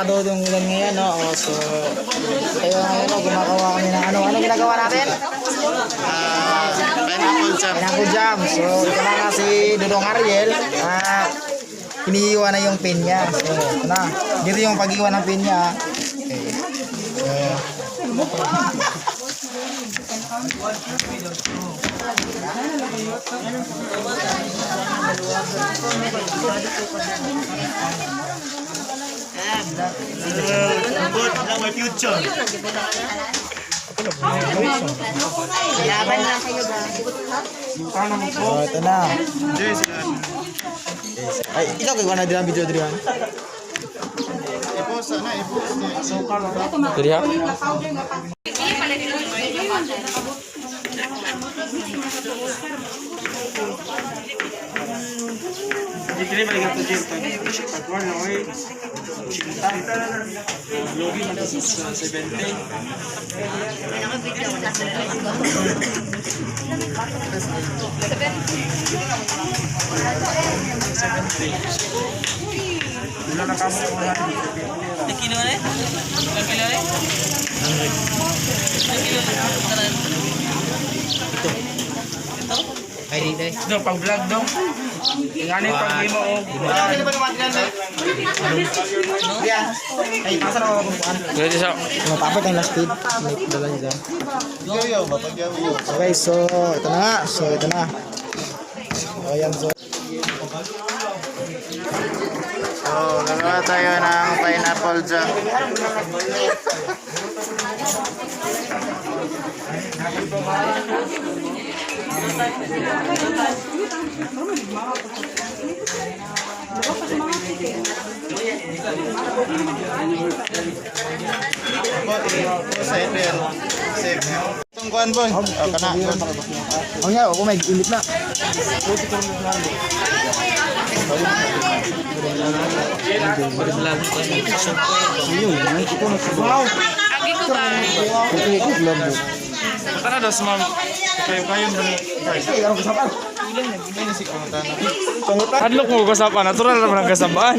Kadodong ulan ngayon, no? Oh, so, tayo ngayon, no? Gumagawa kami ng ano. Anong ginagawa natin? Pineapple jam. Pineapple jam. So, ito na nga si Dodong Ariel. Iniiwan na yung pinya. So, ito na. Dito yung pag-iwan ng pinya. Okay. So, Good lang my future. Laban lang kayo ba? So, ito na. Ay, ikaw kay na din ang video diri. I-post na, i-post niya. Diri ha? Dito balik ako dito. Pagkuhan na ko eh. Lugi na to sa 70. Wala na kamo ko na. Kilo na eh? Kilo na eh? Kilo na Ito? Ay, dito eh. Ito, pag vlog dong. Ingani pag mo og Ay, asa na ako kung Diri sa Matapot ang last feed. May dala niya. Yo-yo ba? Pag yo-yo. Okay, so ito na nga. So ito na. So, ayan, so So, gagawa tayo ng pineapple jam. Sa April. Save. Itong kuan boy. Oh, kana. Oh nga, ako may init na. Agi ko ba? Tara dos ma'am. Kayo kayo ba ni? Ay, anong kasapan? Hadlok mo kasapan, natural naman ang kasabaan.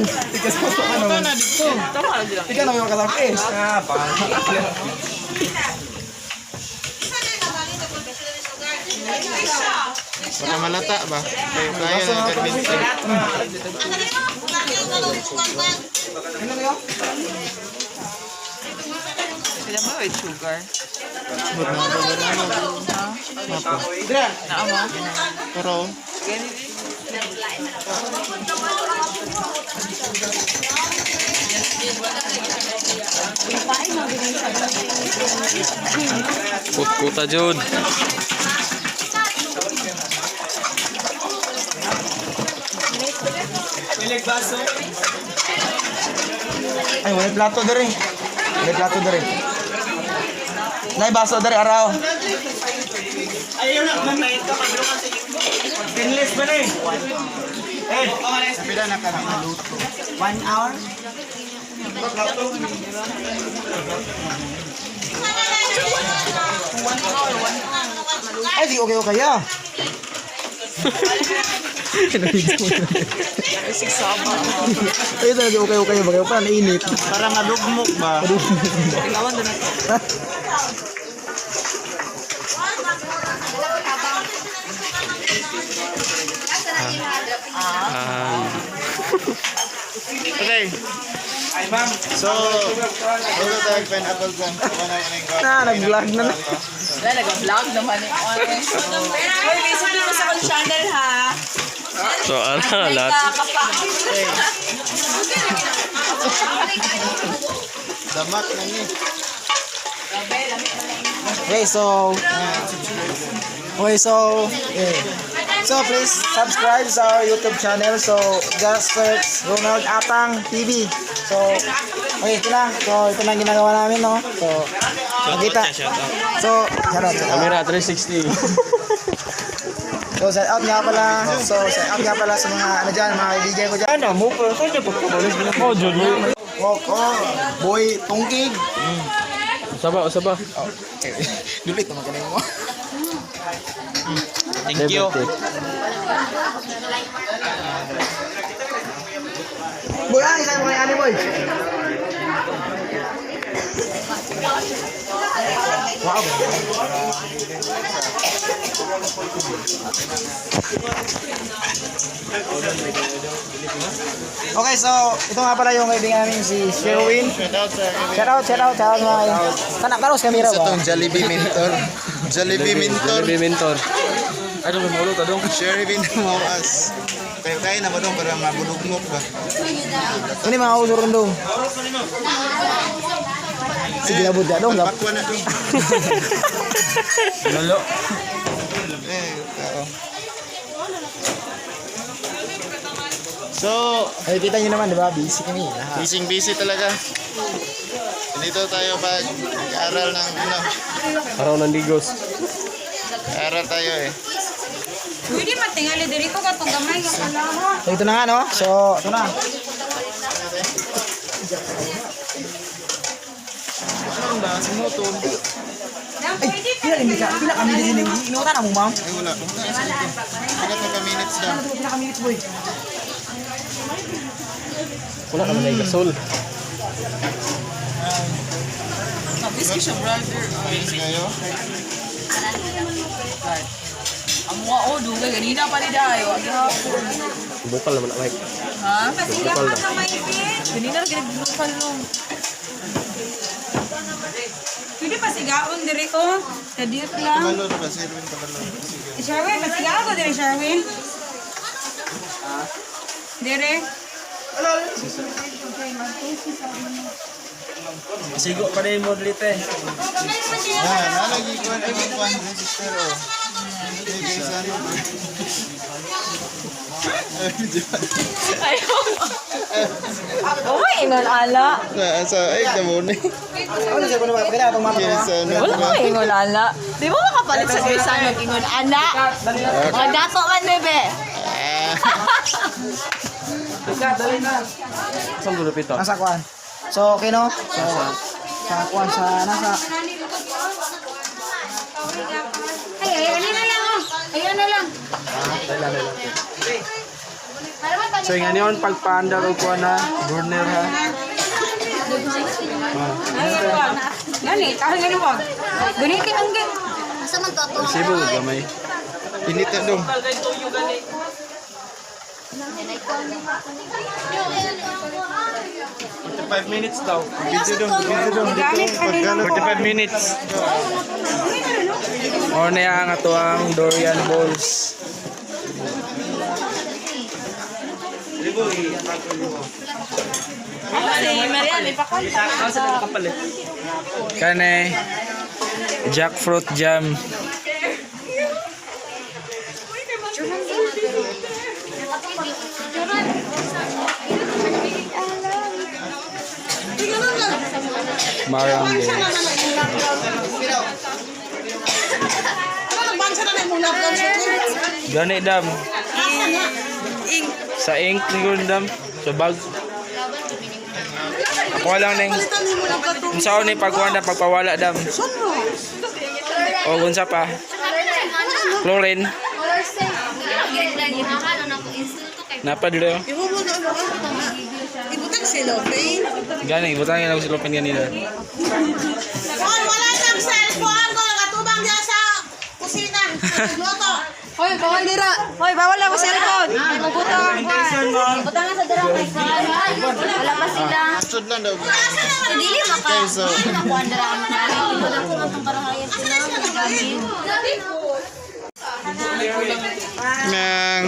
Ikaw na may makasap eh. Ah, pa. Baka malata ba? Kayo kayo na intervention. Sila ba with sugar? Pero Kutkuta jud. Ay, wala plato dere. Wala plato dere. Nay baso dere araw. Stainless ba na eh? Eh, pila na ka naluto. 1 hour? Ay, di okay okay ah. Ay, talaga okay okay ba? Kaya pa nainit. Parang alugmok ba? Tingnan doon na to. Okay. Ay ma'am. So, luto tayo ng pineapple jam. Kuha na ko na yung Na, nag-vlog na na. Wala, nag-vlog naman eh. Hoy, listen mo sa akong channel ha. So ana lahat. Kapa. Damak na ni. Okay, so okay, so yeah. So please subscribe sa our YouTube channel. So just search Ronald Atang TV. So okay, ito na. So ito na ang ginagawa namin, no? So makita. So, shout out, shout out. Camera 360. So shout out nga pala. So shout out nga pala sa mga ano dyan, mga kaibigan ko dyan. Ano mo pa kanya pagkabalos mo. Oh jud. Oh, oh, boy Tungkig. Usaba, usaba. Oh, dulit naman kanina mo. Thank you. Boy, ah, isa mo kay ani boy. Wow. Okay, so ito nga pala yung kaibigan namin si Sherwin. Shout out sa Shout out, shout out, shout out mga kayo. Sana karos kamera Sa ba? tong Jollibee Mentor. Jollibee Mentor. Jollibee Mentor. Ay, dong, maulot, adong. Sherry Mawas. Kayo kayo na ba dong para mabulugmok ba? Ini mga uso ron dong. Sige na budya dong. Bakwa na dong. Lolo. Eh, oo. So, Ay, kita nyo naman, di ba? Busy kami. Lahat. busy busy talaga. Dito tayo pag nag-aaral ng ano, Araw ng Digos. aral tayo eh. Pwede matingali diri ko katong gamay nga kalaha. So, ito na nga, no? So, ito na. Ano ba? Si Moton. Ay, pila hindi ka. Pila kami din yung inutan na mo, ma'am. Ay, wala. Pila ka minutes daw. Pila kami minutes, boy. Wala ka man ay gasol. Mabis siya, brother. Minutes kayo. Ang mga o, dugay. Ganina pa ni Dayo. Ang gihapon. Bukal naman na, Mike. Ha? Bukal na. Ganina rin ginagbukal no. Pwede pa sigaon diri ko. Kadiyot lang. Kabalo na ba? Sherwin kabalo. Sige. Sherwin, pasigaon ko diri, Sherwin. Dire. Sigo pa rin mo dito eh. Ah, nalagi ko ang ibang kwan, sister oh. Ay, guys, ano ba? Oh, ingon ala. Na, sa, ay, damo na. Ano siya, kuno ba? Pagkita itong mama ko, Yes, ha? ano Wala ba? ko ingon ala. Di ba makapalit sa Gersan mag ingon ana? Mga dato man bebe. Ah, Saan dulupit Nasa kuan. So, okay, no? So, sa kuan, sa, nasa, Ay, ay, ano na lang oh. Ayun na lang. So yung ano yun, pagpaandar o kuha na, burner ha. Gani, tahan gani wag. Ganiti ang git. Asa man to ato? Sibo, gamay. Init na dong. 45 minutes daw. Video dong, video dong. Dito, pagkano. 45 minutes. O na ang ato ang Dorian Balls. Si Marian, ipakanta. Kane, jackfruit jam. Marang balls. Gani dam. Sa ink ni dam. Sa bag. Ako lang ning unsa ni pagkuhan na pagpawala dam. O unsa pa? Chlorine. Napadlo. Ibutang cellophane. Gani butang lang sa lupin ganina. Kung wala nang cellphone, kung nakatubang diya sa kusina, luto. Hoy, bawal dira. Hoy, bawal na mo cellphone. Mabutang. Butang sa dara kay Wala pa sila. Sud lang daw. So, dili maka. Okay, so- Dili makuan dara ang mga Wala ko man tong karahayan sila. Gamit. Nang.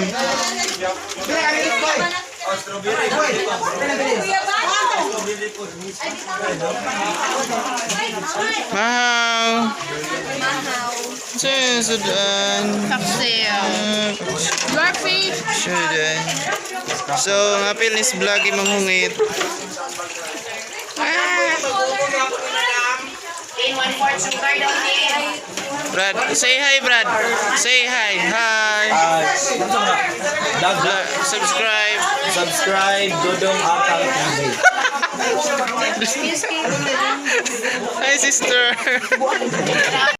Mahaw. Mahaw. Sudan. Cocktail. Your fish. Sudan. So, ang apil ni vlog imong hungit. Brad, say hi, Brad. Say hi. Hi. Subscribe. Subscribe Dodong Akang TV. Hi, sister.